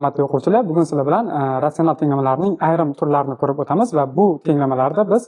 Hurmatli o'quvchilar, bugun sizlar bilan ratsional tenglamalarning ayrim turlarini ko'rib o'tamiz va bu tenglamalarda biz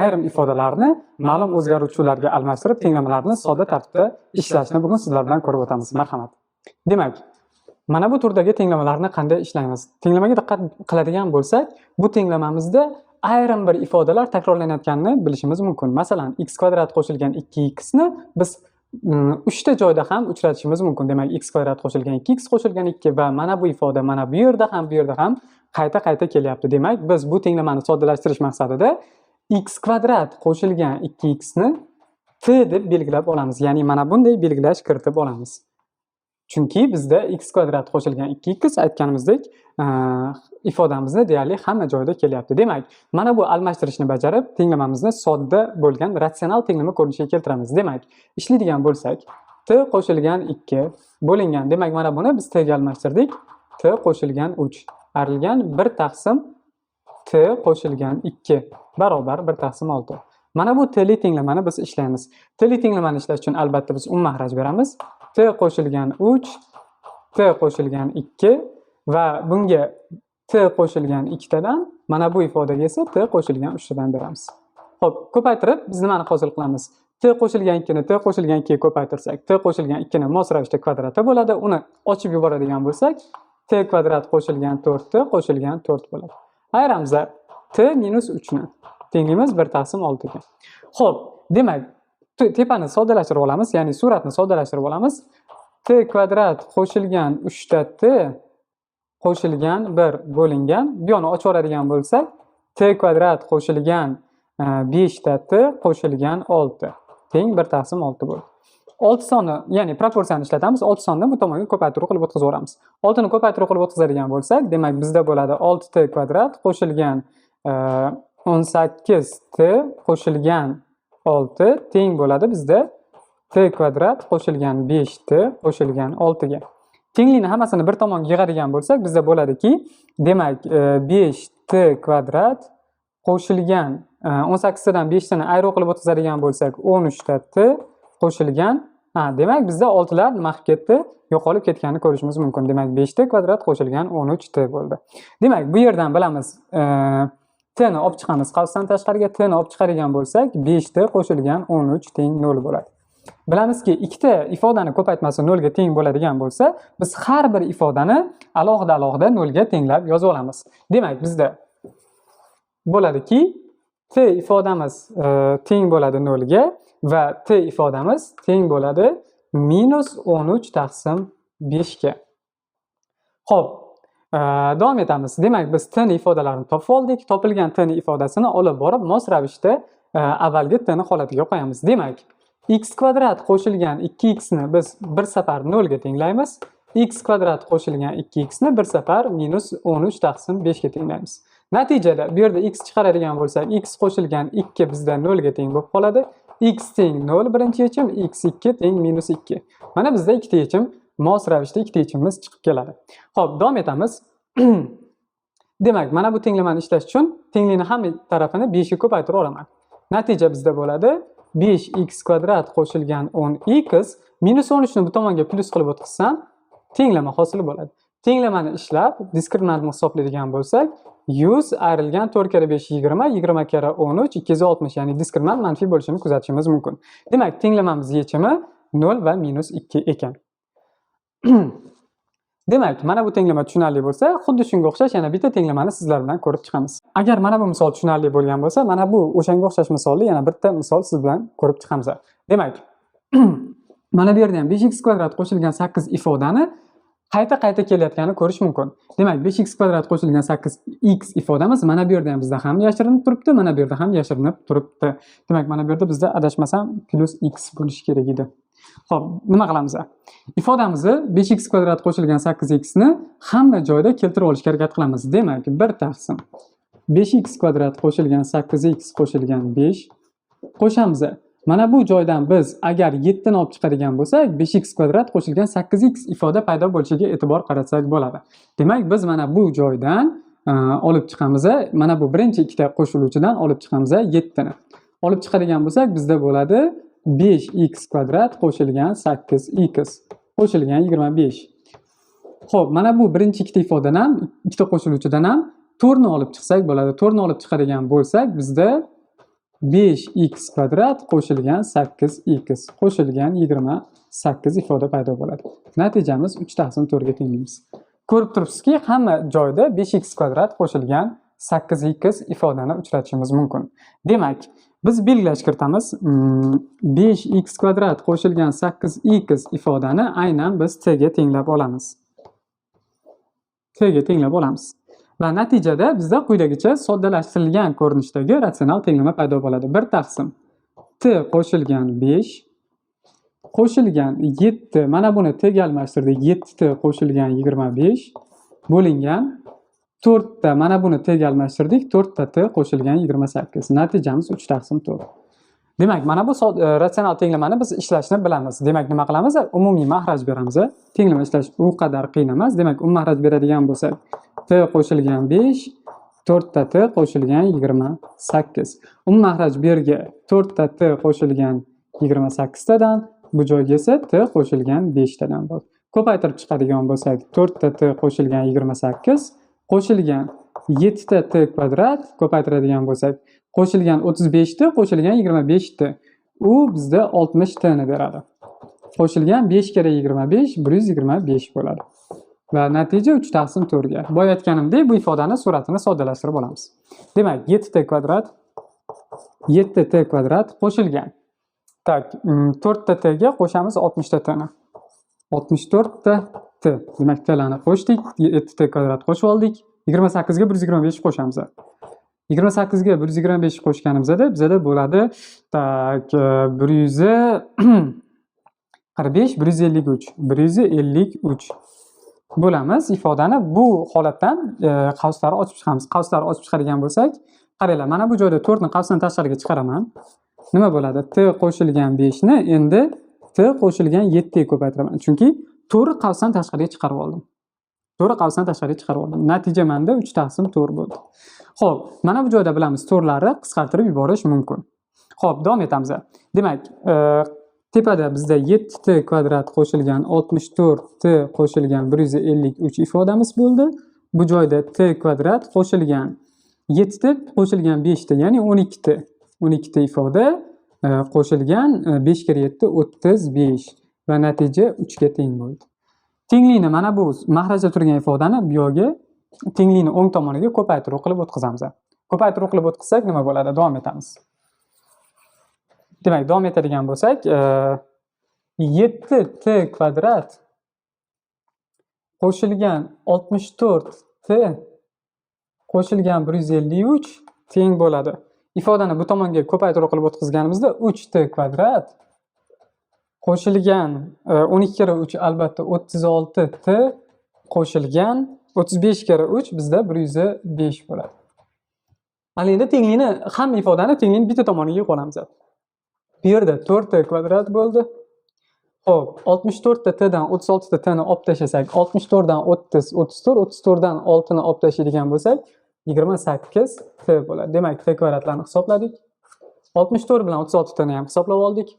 ayrim ifodalarni ma'lum o'zgaruvchilarga almashtirib, tenglamalarni sodda tartibda ishlashni bugun sizlar bilan ko'rib o'tamiz. Marhamat. Demak, mana bu turdagi tenglamalarni qanday ishlaymiz? Tenglamaga diqqat qiladigan bo'lsak, bu tenglamamizda ayrim bir ifodalar takrorlanayotganini bilishimiz mumkin. Masalan, x kvadrat qo'shilgan 2x ni biz uchta joyda ham uchratishimiz mumkin. Demak, x kvadrat qo'shilgan 2x qo'shilgan 2 va mana bu ifoda mana bu yerda ham, bu yerda ham qayta-qayta kelyapti. Demak, biz bu tenglamani soddalashtirish maqsadida x kvadrat qo'shilgan 2x ni t deb belgilab olamiz. Ya'ni mana bunday belgilash kiritib olamiz. Chunki bizda x kvadrat qo'shilgan 2x aytganimizdek, ifodamizni deyarli hamma joyda kelyapti. Demak, mana bu almashtirishni bajarib, tenglamamizni sodda bo'lgan ratsional tenglama ko'rinishiga keltiramiz. Demak, ishlaydigan bo'lsak, t qo'shilgan 2 bo'lingan. Demak, mana buni biz t ga almashtirdik. T qo'shilgan 3 ayrilgan 1 taqsim t qo'shilgan 2 barobar 1 taqsim 6. Mana bu tli tenglamani biz ishlaymiz. Tli tenglamani ishlash uchun albatta biz ummaxraj beramiz. T qo'shilgan 3, t qo'shilgan 2 va bunga t qo'shilgan 2 tadan, mana bu ifodaga esa t qo'shilgan 3 tadan beramiz. Xo'p, ko'paytirib biz nimani hosil qilamiz? T qo'shilgan 2 ni t qo'shilgan 2 ga ko'paytirsak, t qo'shilgan 2 ni mos ravishda kvadrati bo'ladi. Uni ochib yuboradigan bo'lsak, t kvadrat qo'shilgan 4t qo'shilgan 4 bo'ladi. Ayiramiz t minus 3 ni tenglaymiz 1 taqsim 6 ga. Xo'p, demak, tepani soddalashtirib olamiz, ya'ni suratni soddalashtirib olamiz. T kvadrat qo'shilgan 3 ta t qo'shilgan 1 bo'lingan, bu yoqni ochib yuboradigan bo'lsak, t kvadrat qo'shilgan 5 ta t qo'shilgan 6 teng 1 taqsim 6 bo'ldi. 6 sonni, ya'ni proporsiyani ishlatamiz. 6 sonni bu tomonga ko'paytiruv qilib o'tkazib yuboramiz. 6 ni ko'paytiruv qilib o'tkazadigan bo'lsak, demak, bizda bo'ladi 6t kvadrat qo'shilgan 18t qo'shilgan 6 teng bo'ladi bizda t kvadrat qo'shilgan 5t qo'shilgan 6 ga. Tenglikni hammasini bir tomonga yig'adigan bo'lsak, bizda bo'ladiki, demak, 5t kvadrat qo'shilgan 18 tadan 5 tani ayruv qilib o'tkazadigan bo'lsak, 13 ta t qo'shilgan, ha, demak, bizda 6lar nima qilib ketdi? Yo'qolib ketganini ko'rishimiz mumkin. Demak, 5t kvadrat qo'shilgan 13t bo'ldi. Demak, bu yerdan bilamiz, t ni olib chiqamiz qavsdan tashqariga. T ni olib chiqadigan bo'lsak, 5t qo'shilgan 13 teng 0 bo'ladi. Bilamizki, ikkita ifodani ko'paytmasi 0 ga teng bo'ladigan bo'lsa, biz har bir ifodani alohida-alohida 0 ga tenglab yozib olamiz. Demak, bizda bo'ladiki, t ifodamiz teng bo'ladi 0 ga va t ifodamiz teng bo'ladi minus 13 taqsim 5 ga. Xo'p, davom etamiz. Demak, biz t ni ifodalarini topib oldik. Topilgan t ni ifodasini olib borib mos ravishda avvalgi t ni holatiga qo'yamiz. Demak, x kvadrat qo'shilgan 2x ni biz bir safar 0 ga tenglaymiz. X kvadrat qo'shilgan 2x ni bir safar minus 13 taqsim 5 ga tenglaymiz. Natijada bu yerda x chiqaradigan bo'lsak, x qo'shilgan 2 bizda 0 ga teng bo'lib qoladi. X teng 0 birinchi yechim, x2 teng minus 2. Mana bizda ikkita yechim, mos ravishda ikkita yechimimiz chiqib keladi. Xo'p, davom etamiz. Demak, mana bu tenglamani ishlash uchun tenglikni hamma tarafini 5 ga ko'paytirib olaman. Natija bizda bo'ladi 5x kvadrat qo'shilgan 10x minus 13 ni bu tomonga plyus qilib o'tkazsam, tenglama hosil bo'ladi. Tenglamani ishlab, diskriminantni hisoblaydigan bo'lsak, 100 ayrilgan 4 karra 5 20, 20 karra 13 260, ya'ni diskriminant manfiy bo'lishini kuzatishimiz mumkin. Demak, tenglamamiz yechimi 0 va minus 2 ekan. Demak, mana bu tenglama tushunarli bo'lsa, xuddi shunga o'xshash yana bitta tenglamani sizlar bilan ko'rib chiqamiz. Agar mana bu misol tushunarli bo'lgan bo'lsa, mana bu o'shanga o'xshash misolni yana bitta misol siz bilan ko'rib chiqamiz. Demak, mana bu yerda ham 5x kvadrat qo'shilgan 8 ifodani qayta-qayta kelayotganini ko'rish mumkin. Demak, 5x kvadrat qo'shilgan 8x ifodamiz mana bu yerda ham bizda ham yashirinib turibdi, mana bu yerda ham yashirinib turibdi. Demak, mana bu yerda bizda, adashmasam, plus x bo'lishi kerak edi. Xo'p, nima qilamiz? Ifodamizni 5x kvadrat qo'shilgan 8x ni hamma joyda keltirib olishga harakat qilamiz. Demak, 1 taqsim 5x kvadrat qo'shilgan 8x qo'shilgan 5 qo'shamiz. Mana bu joydan biz agar 7 ni olib chiqadigan bo'lsak, 5x kvadrat qo'shilgan 8x ifoda paydo bo'lishiga e'tibor qaratsak bo'ladi. Demak, biz mana bu joydan olib chiqamiz. Mana bu birinchi ikkita qo'shiluvchidan olib chiqamiz 7 ni. Olib chiqadigan bo'lsak, bizda bo'ladi 5x kvadrat qo'shilgan 8x qo'shilgan 25. Xo'p, mana bu birinchi ikkita ifodadan ham, ikkita qo'shiluvchidan ham 4 ni olib chiqsak bo'ladi. 4 ni olib chiqadigan bo'lsak, bizda 5x kvadrat qo'shilgan 8x qo'shilgan 28 ifoda paydo bo'ladi. Natijamiz 3 taqsim 4 ga tenglaymiz. Ko'rib turibsizki, hamma joyda 5x kvadrat qo'shilgan 8x ifodani uchratishimiz mumkin. Demak, biz belgilash kiritamiz. 5x kvadrat qo'shilgan 8x ifodani aynan biz t ga tenglab olamiz. T ga tenglab olamiz. Va natijada bizda quyidagicha soddalashtirilgan ko'rinishdagi ratsional tenglama paydo bo'ladi. 1 taqsim t qo'shilgan 5 qo'shilgan 7, mana buni t ga almashtirdik, 7t qo'shilgan 25 bo'lingan 4 ta, mana buni t ga almashtirdik, 4 ta t qo'shilgan 28. Natijamiz 3 taqsim 4. Demak, mana bu ratsional tenglamani biz ishlashni bilamiz. Demak, nima qilamiz? Umumiy mahraj beramiz. Tenglama ishlash u qadar qiyin emas. Demak, umumiy mahraj beradigan bo'lsak, t qo'shilgan 5, 4 ta t qo'shilgan 28. Umumiy mahraj bu yerga 4 ta t qo'shilgan 28 tadan, bu joyga esa t qo'shilgan 5 tadan bo'ldi. Ko'paytirib chiqadigan bo'lsak, 4 ta t qo'shilgan 28 qo'shilgan 7 ta t kvadrat ko'paytiradigan bo'lsak, qo'shilgan 35 t qo'shilgan 25 t. U bizda 60 t ni beradi. Qo'shilgan 5 kara 25 125 bo'ladi. Va natija 3 taqsim 4 ga. Boya aytganimdek, bu ifodani suratini soddalashtirib olamiz. Demak, 7 t kvadrat 7 t kvadrat qo'shilgan. Так, 4 ta t ga qo'shamiz 60 ta t ni. 64 ta t. Demak, t larni qo'shdik, 7 t kvadrat qo'shib oldik. 28 ga 125 qo'shamiz. 28 ga 125 qo'shganimizda bizada bo'ladi, так, 145, 153, 153 bo'lamiz ifodani. Bu holatdan qavslarni ochib chiqamiz. Qavslarni ochib chiqadigan bo'lsak, qaranglar, mana bu joyda 4 ni qavsdan tashqariga chiqaraman. Nima bo'ladi? T qo'shilgan 5 ni endi t qo'shilgan 7 ga ko'paytiraman. Chunki 4 qavsdan tashqariga chiqarib oldim. 4 qavsdan tashqariga chiqarib oldim. Natija menda 3 taqsim 4 bo'ldi. Xo'p, mana bu joyda bilamiz, to'rtlarni qisqartirib yuborish mumkin. Xo'p, davom etamiz. Demak, tepada bizda 7t kvadrat qo'shilgan 64t qo'shilgan 153 ifodamiz bo'ldi. Bu joyda t kvadrat qo'shilgan 7t qo'shilgan 5t, ya'ni 12t. 12t ifoda qo'shilgan 5 kere 7 35 va natija 3 ga teng bo'ldi. Tenglikni mana bu mahrajda turgan ifodani bu yoqga, tenglikni o'ng tomoniga ko'paytiruv qilib o'tkazamiz. Ko'paytiruv qilib o'tkazsak nima bo'ladi? Davom etamiz. Demak, davom etadigan bo'lsak, 7t kvadrat qo'shilgan 64t qo'shilgan 153 teng bo'ladi. Ifodani bu tomonga ko'paytiruv qilib o'tkazganimizda 3t kvadrat qo'shilgan 12 kere 3 albatta 36t qo'shilgan 35 kere 3 bizda 105 bo'ladi. Ana endi tenglikni, hamma ifodani tenglikni bitta tomoniga yig'ib olamiz. Bu yerda 4t kvadrat bo'ldi. Xo'p, 64 ta t dan 36 ta t ni olib tashlasak, 64 dan 30, 34, 34 dan 6 ni olib tashlaydigan bo'lsak, 28 t bo'ladi. Demak, t kvadratlarni hisobladik. 64 bilan 36 t ni ham hisoblab oldik.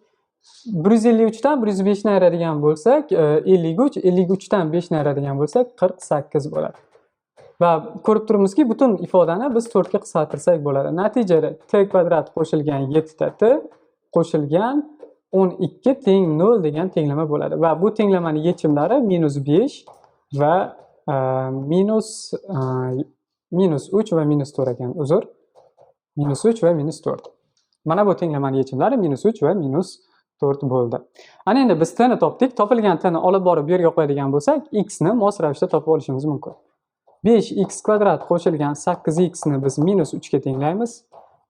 153 dan 105 ni ayiradigan bo'lsak, 53, 53 dan 5 ni ayiradigan bo'lsak, 48 bo'ladi. Va ko'rib turibmizki, butun ifodani biz 4 ga qisqartirsak bo'ladi. Natijada t kvadrat qo'shilgan 7 ta t qo'shilgan 12 teng 0 degan tenglama bo'ladi. Va bu tenglamani yechimlari minus 5 va minus 3 va minus 4 ekan, uzr. Minus 3 va minus 4. Mana bu tenglamani yechimlari minus 3 va minus 4 bo'ldi. Ana endi biz t ni topdik. Topilgan t ni olib borib bu yerga qo'yadigan bo'lsak, x ni mos ravishda topib olishimiz mumkin. 5x kvadrat qo'shilgan 8x ni biz minus 3 ga tenglaymiz.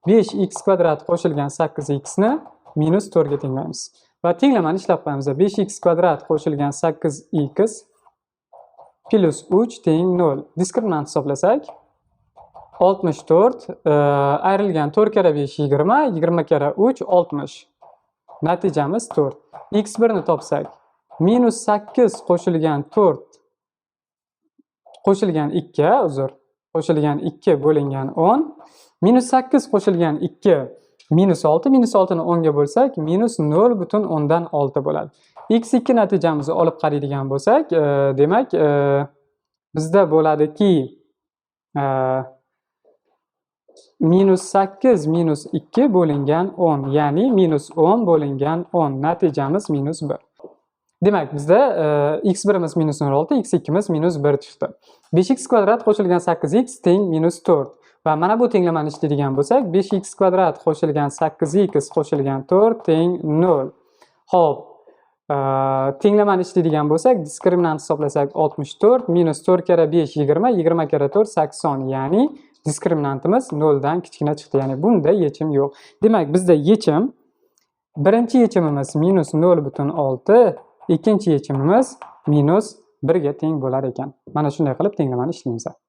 5x kvadrat qo'shilgan 8x ni minus 4 ga tenglaymiz. Va tenglamani ishlab qo'yamiz. 5x kvadrat qo'shilgan 8x plus 3 teng 0. Diskriminant hisoblasak, 64 ayrilgan 4 kara 5 20, 20 kara 3 60. Natijamiz 4. x1 ni topsak, minus 8 qo'shilgan 4 qo'shilgan 2, uzr, qo'shilgan 2 bo'lingan 10, minus 8 qo'shilgan 2 Minus 6, minus 6 ni 10 ga bo'lsak, minus 0,6 bo'ladi. X2 natijamizni olib qaraydigan bo'lsak, demak, bizda bo'ladiki, minus 8 minus 2 bo'lingan 10, ya'ni minus 10 bo'lingan 10, natijamiz minus 1. Demak, bizda x1imiz minus 0,6, x2imiz minus 1 chiqdi. 5x kvadrat qo'shilgan 8x teng minus 4. Va mana bu tenglamani ishlaydigan bo'lsak, 5x kvadrat qo'shilgan 8x qo'shilgan 4 teng 0. Xo'p, tenglamani ishlaydigan bo'lsak, diskriminant hisoblasak 64 minus 4 karra 5 20, 20 karra 4 80, ya'ni diskriminantimiz 0 dan kichkina chiqdi. Ya'ni bunda yechim yo'q. Demak, bizda yechim, birinchi yechimimiz minus 0,6, ikkinchi yechimimiz minus 1 ga teng bo'lar ekan. Mana shunday qilib tenglamani ishlaymiz.